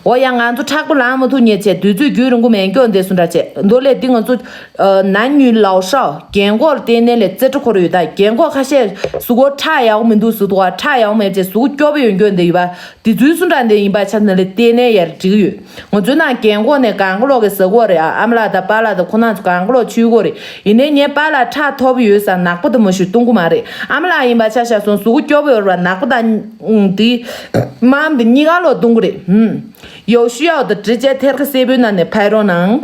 འོ་ཡ་ང་ཚོ་མཁྲེགས་པོ་ལངས་མ་ཐུབ་ཉེ་ཆེ་དུས་ཚོད་རྒྱུན་རིང་པོ་མེད་སྐྱོ་འདི་སུ་འདྲ་ཆེ་མདོ་ལས་འདི་ང་ཚོ། ཨ་ན་ཉུལ་ལའོ་ཧྲའོ་རྒན་གོག་ལ་བརྟེན་ནས་ལས་རྩེ་གྲ་འཁོར་ཡོད་ད། རྒན་གོག་ཁ་ཤས་གཟུགས་པོ་ཁྲག་ཡག་པོ་མི་འདུག་ཟེར་འདུག་བ། ཁྲག་ཡག་པོ་མེད་ཅེས་གཟུགས་པོ་སྐྱོ་པོ་ཡོད་འགྱོ་འདི་ཡོད་པ། དེ་ཚོའི་སུ་འདྲ་འདི་ཡིན་པ་ཆ་ནས་ལས་བརྟེན་ནས་ཡར་འགྲིག་ཡོད། ང་ཚོའི་ནང་རྒན་གོག་ནས་གང་ག་ལོག་གི་ཟ་གོ་རེད་ཨ། ཨ་མ་ལགས་དང་པཱ་ལགས་དང་ཁོ་ན་ཚོ་གང་ག་ལོག་ཆུ་གོ་རེད། ཡིན་ནའི་ངའི་པཱ་ལགས་ཁྲག་མཐོ་པོ་ཡོད་ས་ནག་པོ་དུ་མ་ཞུ་བཏུང་གི་མ་རེད། ཨ་མ་ལགས་ཡིན་པ་ཆ་བཞག་སོང་གཟུགས་པོ་སྐྱོ་པོ་ཡོད་ར་ནག་པོ་དང་དེ་མམ་དེ་གཉིས་ཀ་ལོག་བཏུང་གི་རེད། ཧུམ། 有需要的直接 ཐེར་ཀ་སེ་བོའི་ནང་ནས་ཕར་རོགས་གནང་།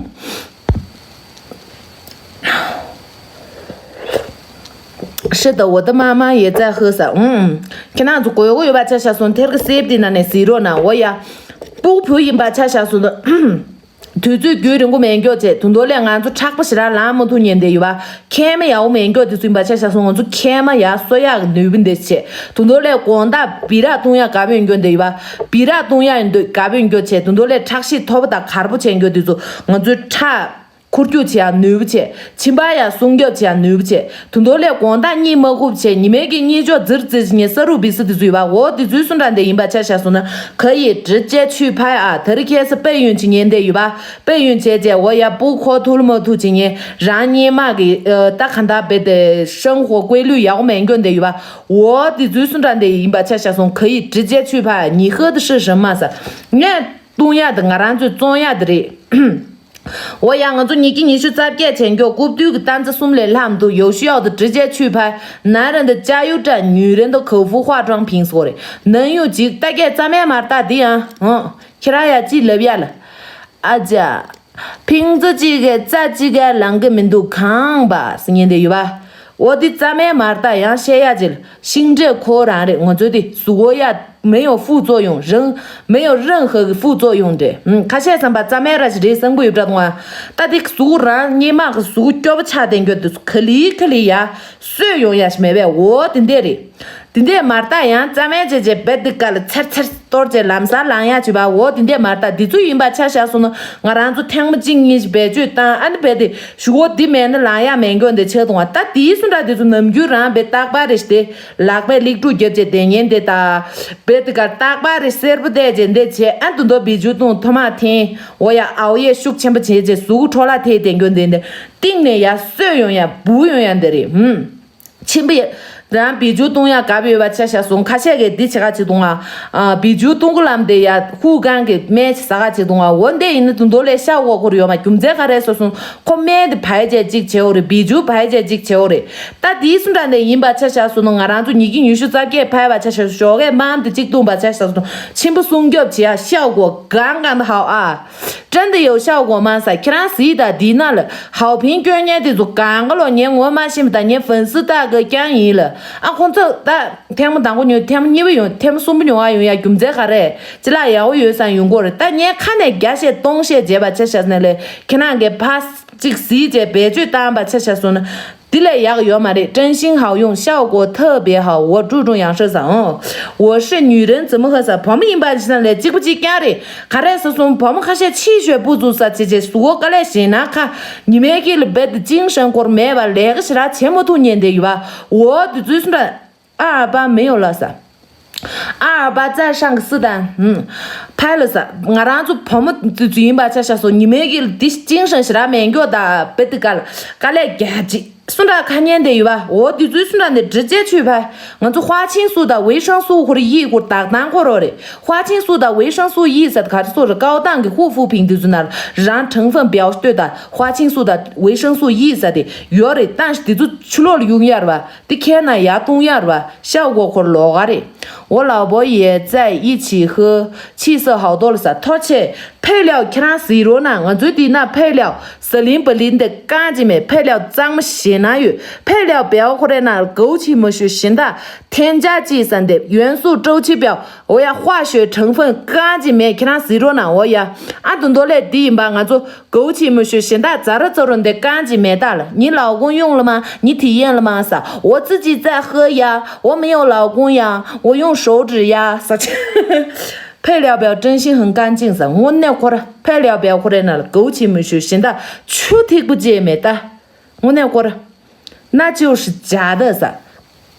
是的，我的妈妈也在喝 ས། ཨུམ། ཁྱེད་རང་ཚོ་དགོས་མཁོ་ཡོད་པ་ཆ་བཞག་སོང་ཐེར་ཀ་སེ་བོ་དེ་ནང་ནས་ཟིག་རོགས་གནང་འོ་ཡ། སྤུ་གུ་བུ་ཡིན་པ་ཆ་བཞག་སོང་། དུས་ཚོད་རྒྱུན་རིང་པོ་མེད་འགྱོ་ཆེ་དུ་མདོ་ལས་ང་ཚོ་མཁྲེགས་པོ་ཞེ་དྲག་ལངས་མ་ཐུབ་ཉེན་དེ་ཡོད་པ། མཁལ་མ་ཡག་པོ་མེད་འགྱོ་དེ་ཚོ་ཡིན་པ་ཆ་བཞག་སོང་ང་ཚོ་མཁལ་མ་ཡག་གསོ་ཡག་གི་ནུས་པ་འདི་ཆེ་དུ་མདོ་ལས་དགོང་དག་སྦི་རག་བཏུང་ཡག་དགའ་པོ་ཡོད་འགྱོ་འདི་ཡོད་པ། སྦི་རག་བཏུང་ཡག་ཡིན་འདོད་དགའ་པོ་ཡོད་འགྱོ་ཆེ་དུ་མདོ་ལས་ཁྲག་ཤེད་མཐོ་པོ་དང་གར་པོ་བྱེད་འགྱོ་དེ་ཚོ་ང་ཚོའི་ཁྲག་འཁོར་རྒྱུག་བྱེད་ཡག་ནུས་པ་ཆེ། མཆིན་པ་ཡང་སྲུང་སྐྱོབ་བྱེད་ཡག་ནུས་པ་ཆེ། དུ་མདོ་ལས་དགོང་དག་གཉིད་མ་ཁུག་བྱེད་ཉི་མའི་གི་གཉིད་ཅོག་ཛིར་ཛིར་ཉེ་ས་རུ་བི་སི་དེ་ཚོ་ཡོད་པ་འོ་དེ་ཚོའི་སུ་འདྲ་འདི་ཡིན་པ་ཆ་བཞག་སོང་ན་ཁ་ཡི་དྲི་ཅེ་ཆུ་ཕ་ཡ་ཨ་ད་རི་ཁེ་ས་པེ་ཡུན་ཅི་ཉེན་དེ་ཡོད་པ། པེ་ཡུན་བྱས་རྗེས་འོ་ཡ་སྤུ་ཁོ་ཐུལ་མོ་ཐུ་ཅི་ཉེ་རང་གཉིད་མ་གི་ད་ག་འདྲ་བེ་དེ་ཤང་ཧོ་ཀོས་ལུས་ཡག་པོ་མེད་འགྱོ་འདི་ཡོད་པ་འོ་དེ་ཚོའི་སུ་འདྲ་འདི་ཡིན་པ་ཆ་བཞག་སོང་ཁ་ཡི་དྲི་ཅེ་ཆུ་ཕ་ཡ་ཉི་ཧི་དི་ཧྲི་ཧྲི་མ་ས་ངས་བཏུང་ཡག་དེ་ང་རང་ཚོའི་བཙོང་ཡག་དེ་རེད། འོ་ཡ་ང་ཚོ་ཉིས་ཀྱི་ཉི་ཤུ་རྩ་བརྒྱད་བྱས་མགྱོགས་རྐུབ་རྡོལ་གྱི་སྟན་རྩ་གསུམ་ལས་ལྷག་མི་འདུག 有需要的直接去拍 男人的加油站，女人的口服化妆品 ཟེར་རེད། ནང་ཡོད་ཅིག་ལྟ་སྐད་རྩ་མེད་མ་ལྟ་འདི་ཡང་ཧང་ཁྱེད་རང་ཡ་ཅིག་ལབ་ཡ་ལ། ཨ་ཅག་ཕིང་ཙི་གཅིག་གི་རྩ་གཅིག་ག་ལང་གི་མི་འདུག་གང་པ་ཟེར་ཉན་དེ་ཡོད་པ། འོ་འདི་རྩ་མེད་མ་ལྟ་ཡང་བཤད་ཡ་ཅིག་ལ། ཤིང་འབྲས་ཁོ་རང་རེད། ང་ཚོའི་དེ་གཟུགས་པོ་ཡ་མེ་ཡོང་ཧྥུ་ཙོ་ཡོང་རང་མེ་ཡོང་རང་ཧ་གི་ཧྥུ་ཙོ་ཡོང་འདྲེ། ཁ་ཤས་བསམ་པ་རྩ་མེད་ར་ཞིག་རེད་བསམ་གི་ཡོད་པ་འདྲ་འདུག་ད་དེ་གཟུགས་རང་སྙེ་མ་གི་གཟུགས་སྐྱོ་པོ་ཆགས་བསྡད་འགྱོ་དེ་ག་ལི་ག་ལི་ཡ་གསོས་ཡོང་ཡ་ཞིག་མེད་པས། འོ་དེ་འདྲས་རེད། དེ་འདྲས་མ་ལྟ་ཡང་རྩ་མེད་བྱས་བྱས་བེད་དེ་ཀ་ལ་ཚར་ཚར་གཏོར་བྱས་ལམ་སང་ལངས་ཡ་བྱེད་པ། འོ་དེ་འདྲས་མ་ལྟ་དེ་ཚོ་ཡིན་པ་ཆ་བཞག་སོང་ན་ང་རང་ཚོ་ཐེངས་མ་གཅིག་གཉིས་ཤིག་བེད་སྤྱོད་བཏང་ཨ་ནི་བེད་དེ་ཞུ་འོ་འདི་མེད་ན་ལངས་ཡ་མེད་འགྱོ་འདི་ཆགས་འདུག་ད་དེའི་སུ་འདྲ་དེ་ཚོ་ནམ་རྒྱུན་རང་བེད་རྟག་པར་རེ་ཞིག་དེ། ལག་པས་ལིག་ཀྲུ་རྒྱབ་བྱས་བསྡད་ཉན་དེ་དང་། བེ་དེ་གར་རྟག་པར་རེ་སེར་པོ་བསྡད་བྱས་འདི་བྱས་ཨ་དུ་མདོ་བི་ཇུ་ཏུང་ཐོ་མ་འཐེན། འོ་ཡ་ཨའོ་ཡེ་ཤུགས་ཆེན་པོ་བྱས་བྱས་གཟུགས་འཕྲོ་བརླག་ཐེབས་བསྡད་འགྱོ་འདི་འདི་གཏིང་ནས་ཡ་གསོས་ཡོང་ཡ་བུ་ཡོང་ཡ་འདི་རེད་ཧུམ། མཆིན་པ་ཡ་ རང་བི་ཇུ་བཏུང་ཡག་དགའ་པོ་ཡོད་པ་ཆ་བཞག་སོང་། ཁ་ཤས་ཀྱིས་འདི་བྱེད་ག་བྱེད་འདུག་ཨ། བི་ཇུ་བཏུང་གི་ལམ་དེ་ཡ་ཧུའུ་ཀན་གྱི་སྨན་ཟ་ག་བྱེད་འདུག་ཨ། འོ་འདི་ཡིན་ན་དུང་དོ་ལས་ཤ་འོ་ཁོར་ཡོད་མ། རྒྱུ་མཚན་ག་རེ་ཟེར་སོང་། ཁོ་སྨན་དེ་བའི་ཅེ་གཅིག་བྱེད་འོ་རེད། བི་ཇུ་བའི་ཅེ་གཅིག་བྱེད་འོ་རེད། ད་དེའི་སུ་འདྲ་འདི་ཡིན་པ་ཆ་བཞག་སོང་ན། ང་རང་ཚོ་ཉིས་ཀྱི་ཉི་ཤུ་རྩ་བརྒྱད་ཕལ་བ་ཆ་བཞག་སོང་། ཞོགས་ཀས་མམ་དེ་གཅིག་བཏུང་པ་ཆ་བཞག་སོང་། ཆེན་པོ་སྲུང་སྐྱོབ་བྱེད་ཡ་ཤ་འོ་གང་གང་ད་ཧའོ་ཨ། 真的有效果吗 ཟེར། ཁྱེད་རང་གཟིགས་དང་། འདི་ན་ལ་ཧའོ་ཕིང་སྐྱོན་ཉན་དེ་ཚོ་གང་ག་ལོ། ངས་ངོ་མ་ཤེས་མི་དང་ངའི་粉丝大哥རྐྱང་ཡིན་ལ། ཨ་ཁོང་ཚོ་ད་ཐེངས་མ་དང་པོ་ཉོ། ཐེངས་མ་གཉིས་པ་ཡོང་། ཐེངས་མ་གསུམ་པ་ཉོ་བ་ཡོང་ཡ་རྒྱུ་མཚན་ག་རེ། ཅི་ལ་ཡག་པོ་ཡོད་བསམ་ཡོང་གི་རེད། ད་ངས་ཁ་ནས་བརྒྱ་བཤད་སྟོང་བཤད་བྱས་པ་ཆ་བཞག་ནས་ལས་ཁྱེད་རང་གིས་ཕར་ཅིག་གཟིགས་བྱས་བེད་སྤྱོད་བཏང་པ་ཆ་བཞག་སོང་ན། དེ་ལས་ཡག་ཡོད་མ་རེད། 真心好用，效果特别好。我注重养生 ཟེར། འོ་འོ་是女人怎么喝 ཟེར། བུ་མོ་ཡིན་པ་ཞིག་ན་ལས་གཅིག་པ་གཅིག་རྐྱང་རེད། ག་རེ་ཟེར་སོང་། བུ་མོ་ཁ་ཤས་ཕྱི་བཤོས་སྤུ་ཚུགས་ས་ཆེ་ཆེ་གཟུགས་པོ་དཀའ་ལས་ཞེ་ན་ཁ། ཉི་མའི་དཀྱིལ་ལ་རྦད་དེ་精神་སྐོར་མེད་པ་ལས་ཀ་ཞེ་དྲག་བྱེད་མ་ཐུབ་ཉན་དེ་ཡོད་པ། འོ་དེ་ཚོའི་སུ་འདྲ། 二二八没有了 ཟེར། 二二八再上个四单。嗯，拍了 ཟེར། ང་རང་ཚོ་བུ་མོ་དེ་ཚོ་ཡིན་པ་ཆ་བཞག་སོང་། ཉི་མའི་དཀྱིལ་ལ་དེ་精神་ཞེ་དྲག་མེད་མགྱོགས་ད་རྦད་དེ་དཀའ་ལས་དཀའ་ལས་རྒྱག་ཅིག་སུ་འདྲ་ཁ་ཉན་དེ་ཡོད་པ། འོ་དེ་ཚོའི་སུ་འདྲ་འདི་འདྲི་རྩད་ཆུད་པ། ང་ཚོ་花青素་དང་维生素 ཁོ་རེ་ཡིད་སྐོར་དག་དང་ཁོ་རོ་རེད། 花青素་དང་维生素E ཟེར་ག་རེ་སོ་རེད། 高档གི护肤品་དེ་ཚོ་ན་རང་成分表 ལྟོས་དང་花青素་དང་维生素E ཟེར་དེ་ཡོད་རེད། ད་དེ་ཚོ་ཕྱི་ལོགས་ལ་ཡོང་ཡར་བ་དེ་ཁྱེར་ན་ཡར་གཏོང་ཡར་བ་ཤ་འོ་ཁོར་ལོག་ག་རེད། 我老婆也在一起喝，气色好多了 ཟེར། ཐོ་ཆེ།配料 ཁྱེད་རང་གཟིགས་རོགས་གནང་། ང་ཚོའི་དེ་ན་配料 ཟི་ལིང་བི་ལིང་དེ་རྐང་གཅིག་མེད། 配料 གཙང་མ་ཞེ་ན་ཡོད། 配料表 ཁོ་རེ་ན་枸杞木须 ཞིང་ད་添加剂 ཟེར་འདེབས། 元素周期表 འོ་ཡ་化学成分 རྐང་གཅིག་མེད། ཁྱེད་རང་གཟིགས་རོགས་གནང་འོ་ཡ། ཨ་དུ་མདོ་ལས་འདི་ཡིན་པ། ང་ཚོ་枸杞木须 ཞིང་ད་ཛ་ར་ཙོ་རོ་འདི་རྐང་གཅིག་མེད་ད་ལ། 你老公用了吗？你体验了吗 ཟེར། 我自己在喝呀，我没有老公呀，我用手指呀 ཟེར། 配料表真心很干净 ཟེར། དངོས་གནས་ཁོ་ར་配料表 ཁོ་རའི་ནང་ལ་枸杞木须 ཞིང་ད་ཆུ་ཐིགས་པོ་ཅིག་མེད་ད། དངོས་གནས་ཁོ་ར་那就是假的 ཟེར།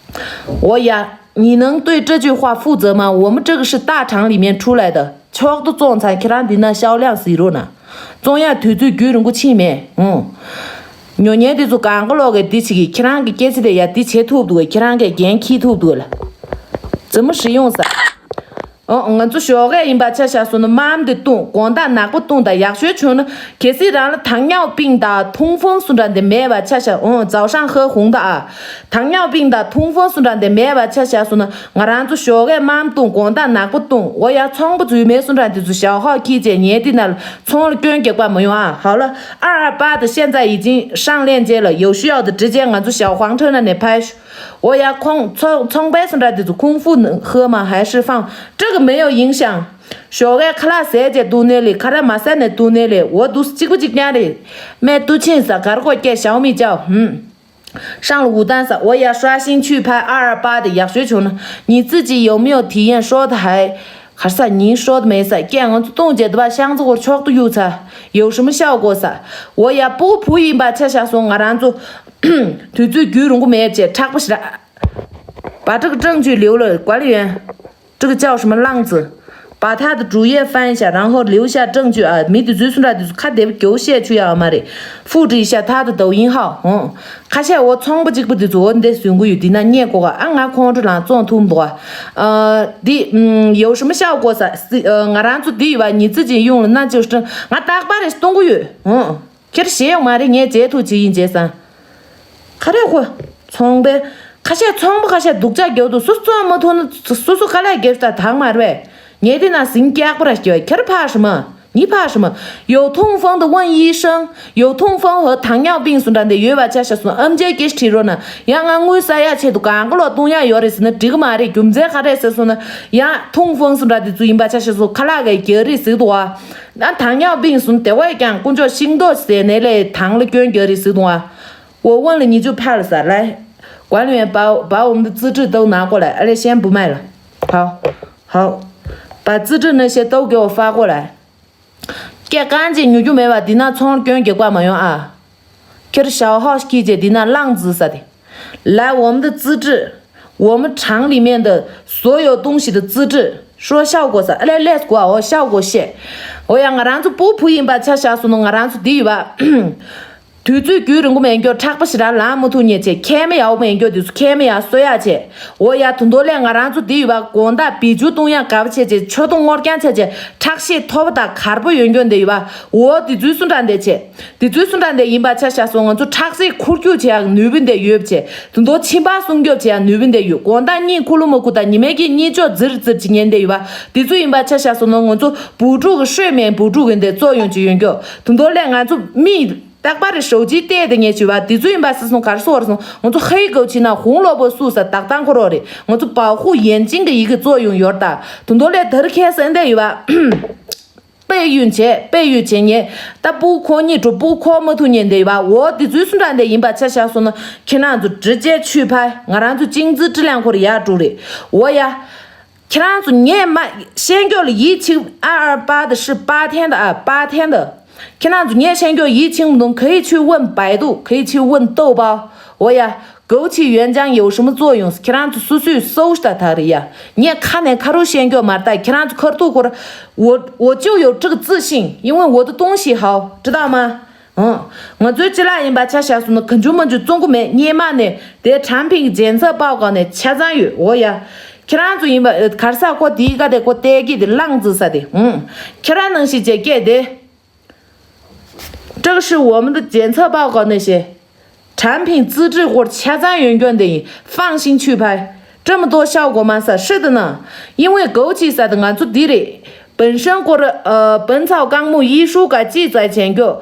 我呀，你能对这句话负责吗？我们这个是大厂里面出来的。 ཆོག་ཏུ་བཙོང་ཚར། ཁྱེད་རང་འདི་ན་ཤའོ་ལིང་གཟིགས་རོགས་གནང་། བཙོང་ཡ་དུས་ཚོད་རྒྱུན་རིང་པོ་ཕྱིན་མེད། ཨང་། ཉོ་མཁན་དེ་ཚོ་གང་ག་ལོག་གི་འདི་བྱེད་ཀྱི། ཁྱེད་རང་གི་སྐད་ཆ་དེ་ཡ་འདི་བྱེད་ཐུབ་འདུག་གས། ཁྱེད་རང་གི་འགན་འཁྱེར་ཐུབ་འདུག་གས་ལ། 怎么使用 ཟེར། ཨོ། ང་ཚོ་ཞོགས་ཀས་ཡིན་པ་ཆ་བཞག་སོང་ན་མམ་དེ་བཏུང་། དགོང་དག་ནག་པོ་བཏུང་དང་། ཡག་ཤོས་བྱུང་ན་གལ་སྲིད་རང་ལ་糖尿病དང་痛风 སུ་འདྲ་འདི་མེད་པ་ཆ་བཞག་ཨོ། 早上喝红的啊། 糖尿病དང་痛风 སུ་འདྲ་འདི་མེད་པ་ཆ་བཞག་སོང་ན། ང་རང་ཚོ་ཞོགས་ཀས་མམ་བཏུང་། དགོང་དག་ནག་པོ་བཏུང་། འོ་ཡ། ཚོང་པ་ཚོའི་མེ་སུ་འདྲ་འདི་ཚོ་ཞའོ་ཧའོ་ཁྱི་བྱས་ཉལ་དེ་ན་ལ་ཚོང་ལ་སྐྱོན་རྒྱག་པ་མ་ཡོང་ཨ། 好了，二二八的现在已经上链接了，有需要的直接 ང་ཚོ་小黄车那里拍。 འོ་ཡ། ཁོང་ཚོ་ཚོང་པའི་སུ་འདྲ་འདི་ཚོ 空腹喝吗还是放 这个没有影响。 ཞོགས་ཀས་ཁ་ལག་ཟས་བྱས་འདུག་ནས་ལས། ཁ་ལག་མ་ཟས་ནས་འདུག་ནས་ལས། འོ་འདུག་གཅིག་པ་གཅིག་རྐྱང་རེད། 卖都欠啥 གར་གོ་སྐད་ཞའོ་མི་ཅའོ། ཧུམ། 上了五单 ཟེར། 我也刷新去拍二二八的 ཡག་ཤོས་བྱུང་ན། 你自己有没有体验？ 说的还 གར་ས་你说的没 ཟེར། སྐད་ང་ཚོ་བཏུང་བྱས་འདུག་པ། 箱子 སྐོར་ཆོག་ཏུ་གཡུག་ཚར། 有什么效果 ཟེར། 我也 སྤུ་གུ་བུ་ཡིན་པ་ཆ་བཞག་སོང་། ང་རང་ཚོ་དུས་ཚོད་རྒྱུན་རིང་པོ་མེད་བྱས་མཁྲེགས་པོ་ཞེ་དྲག把这个证据留了，管理员。 这个叫什么浪子，把他的主页翻一下，然后留下证据啊。 མི་དེ་ཚོའི་སུ་འདྲ་དེ་ཚོ་ཁ་བདེ་པོ་རྒྱོབ་བཤད་ཆུ་ཡག་མ་རེད། 复制一下他的抖音号。 ཨང་། ཁ་ཤས་འོ་ཚོང་པ་གཅིག་པུ་དེ་ཚོ་འོ་འདི་ཟུན་གི་ཡོད། འདི་ན་རྙེད་དགོས་ག་ཨ། ང་ཁོང་ཁྲོ་ལངས་བཙོང་ཐུབ་འདུག་ག་ཨ། འདི་ཨམ། 有什么效果 ཟེར། སི་ཨ། ང་རང་ཚོ་འདི་ཡོད་པ། 你自己用了那就是真། ང་རྟག་པར་རེ་གཏོང་གི་ཡོད། ཨང་། ཁྱེད་ཞེད་ཡོང་མ་རེད། ངས་བྱེད་ཐུབ་བྱེད་ཡིན་བྱས་སང་། ག་རེ་ཁོ། ཚོང་པའི། ཁ་ཤས་ཚོང་པ་ཁ་ཤས་སྡུག་ཅག་རྒྱབ་འདུག་སུ་བཙོང་མ་ཐུབ་ན་སུ་སུ་དཀའ་ལས་རྒྱབ་ས་དག་མ་རེད་པས། ངས་དེ་ན་ཟིང་སྐྱག་པ་ར་སྐྱོ། ཁྱེད་ཕ་ཧྲི་མ། 你怕什么？ 有痛风的问医生，有痛风和糖尿病 སུ་འདྲ་འདི་ཡོད་པ་ཆ་བཞག་སོང་། ཨམ་ཆིའི་སྐད་ཆ་དྲིས་རོགས་གནང་། ཡང་ང་དངུལ་ཟ་ཡ་ཆེད་དུ་གང་ག་ལོག་བཏུང་ཡ་ཡོད་རེད་ཟེར་ན་འགྲིག་གི་མ་རེད། རྒྱུ་མཚན་ག་རེ་ཟེར་སོང་ན། ཡང་痛风 སུ་འདྲ་འདི་ཚོ་ཡིན་པ་ཆ་བཞག་སོང་། ཁ་ལག་གི་རྒྱག་རེས་ཟིག་འདུག་བ། ཨ། 糖尿病 སུ་དེ་བས་ཀྱང་དཀོན་མཆོག་ཤིང་ཏོག་ཟས་ནས་ལས་糖་ལ་སྐྱོན་རྒྱག་རེས་ཟིག་འདུག་བ། 我问了你就怕了 ཟེར་ལ། 管理员把把我们的资质都拿过来，而且先不卖了。好，好，把资质那些都给我发过来。 སྐད་རྐང་གཅིག་ཉོ་རྒྱུ་མེད་པ་འདི་ན་ཚོང་སྐྱོན་རྒྱག་པ་མ་ཡོང་ཨ། ཁྱེད་ཞའོ་ཧའོ་ཁྱི་བྱས་འདི་ན་浪子 ཟེར་ཏེ། 来，我们的资质，我们厂里面的所有东西的资质，说效果 ཟེར། ཨ་ལས་ལས་གོ་ཨ། འོ་效果 བཤད། འོ་ཡ། ང་རང་ཚོ་སྤུ་གུ་བུ་ཡིན་པ་ཆ་བཞག་སོང་ན་ང་རང་ཚོ་འདི་ཡོད་པ། དུས་ཚོད་རྒྱུན་རིང་པོ་མེད་མཁན་ཁྲག་པ་ཞེ་དྲག་ལངས་མ་ཐུབ་མཁན་བྱས། མཁལ་མ་ཡག་པོ་མེད་མཁན་དེ་ཚོ་མཁལ་མ་ཡག་གསོ་ཡག་བྱས། འོ་ཡ། དུ་མདོ་ལས་ང་རང་ཚོ་འདི་ཡོད་པ། དགོང་དག་བེད་སྤྱོད་གཏོང་ཡག་དགའ་པོ་བྱས་བྱས། མཆོད་སྡོང་སྔོ་རྐྱང་བྱས་བྱས། ཁྲག་ཤེད་མཐོ་པོ་དང་གར་པོ་ཡོད་མཁན་དེ་ཡོད་པ། འོ་དེ་ཚོའི་སུ་འདྲ་འདི་བྱས། དེ་ཚོའི་སུ་འདྲ་འདི་ཡིན་པ་ཆ་བཞག་སོང་། ང་ཚོ་ཁྲག་ཤེད་འཁོར་རྒྱུག་བྱེད་ཡག་ནུས་པ་འདི་ཡོད་བྱས། དུ་མདོ་མཆིན་པ་སྲུང་སྐྱོབ་བྱེད་ཡག་ནུས་པ་འདི་ཡོད། དགོང་དག་གཉིད་ཁུག་ལུ་མ་ཁུག་དང་ཉི་མའི་གི་གཉིད་ཅོག་ཛིར་ཛིར་བྱེད་མཁན་དེ་ཡོད་པ། དེ་ཚོ་ཡིན་པ་ཆ་བཞག་སོང་ན། ང་ཚོ་བུ་ཕྲུག་གི་ཧྲོས་མེན་བུ་ཕྲུག་གི་འདི་གཙོ་ཡོང་ཅིག་ཡོད་མཁན། དུ་མདོ་ལས་ང་ཚོ་མི། རྟག་པར་ཞོགས་ཀྱི་བལྟས་ཏེ་ངས་བྱས་པ་དེ་ཚོ་ཡིན་པ་སི་སོང་གར་སོ་བར་སོང་། ང་ཚོ་ཧེ་གོ་ཆི་ན་ཧུང་ལོ་པོ་སུ་ས་དག་དང་ཁོ་རོ་རེད། ང་ཚོ་པ་ཧུ་ཡན་ཅིང་གི་ཡི་གེ་གཙོ་ཡོང་ཡོར་ད། དུ་མདོ་ལས་དར་ཁས་སེ་འདས་ཡོད་པ། དཔེ་ཡོན་བྱས་དཔེ་ཡོན་བྱས་ཉེ། ད་པུ་ཁོ་གཉིས་གྲོ་པུ་ཁོ་མ་ཐུ་ཉེ་འདས་ཡོད་པ། འོ་དེ་ཚོའི་སུ་འདྲ་འདས་ཡིན་པ་ཆ་བཞག་སོང་ན། ཁྱེད་རང་ཚོ་འདྲི་བྱས་ཆུད་ཕ། ང་རང་ཚོ་ཅིང་ཙི་ཀྲི་ལང་ཁོ་ར་ཡར་འགྲོ་རེད། འོ་ཡ། ཁྱེད་རང་ཚོ་ངས་མ་བཤད་རྒྱུ་ལ་ཡིད་ཆེས། ཨ་ཨ་པ་དང་ཧྲི་པ་ཐན་དང་ཨ་པ་ཐན་དང་། ཁྱེད་རང་ཚོ་ངས་བཤད་རྒྱུ་ཡིད་ཆེས་མི་འདུག可以去问百度，可以去问豆包。我呀，枸杞原浆有什么作用？ཁྱེད་རང་ཚོ་སུ་སུས་搜ད་ཐག་རེད་ཡ། ངས་ཁ་ནས་ཁ་རུ་བཤད་རྒྱུ་མ་རེད་ད། ཁྱེད་རང་ཚོ་ཁར་ཐུག་ཁོར། 我我就有这个自信，因为我的东西好，知道吗？ ཨང་། ང་ཚོའི་སྤྱི་བླ་ཡིན་པ་ཆ་བཞག་སོང་ན་གང་བྱུང་མང་བྱུང་བཙོང་གི་མེད། སྙེ་མ་ནས་དེ་产品检测报告ནས་ཆ་ཚང་ཡོད། འོ་ཡ། ཁྱེད་རང་ཚོ་ཡིན་པ་གར་ས་ཁོ་དེའི་ཀ་དེ་ཁོ་བལྟས་ཀྱི་དེ་བླངས་ཙི་ས་དེ། ཨང་། ཁྱེད་རང་ནང་བཞིན་བྱས་སྐད་དེ། 这个是我们的检测报告那些产品资质或者 ཆ་ཚང་ཡོད་རྒྱུ་འདི་ཡིན། 放心去拍。这么多效果吗？ས་是的呢。因为枸杞ས་དེ་ང་ཚོ་འདི་རེད།本身སྐོར་ཨ་本草纲目医书ག་ཅི་ཙ་བྱེད་རྒྱུ།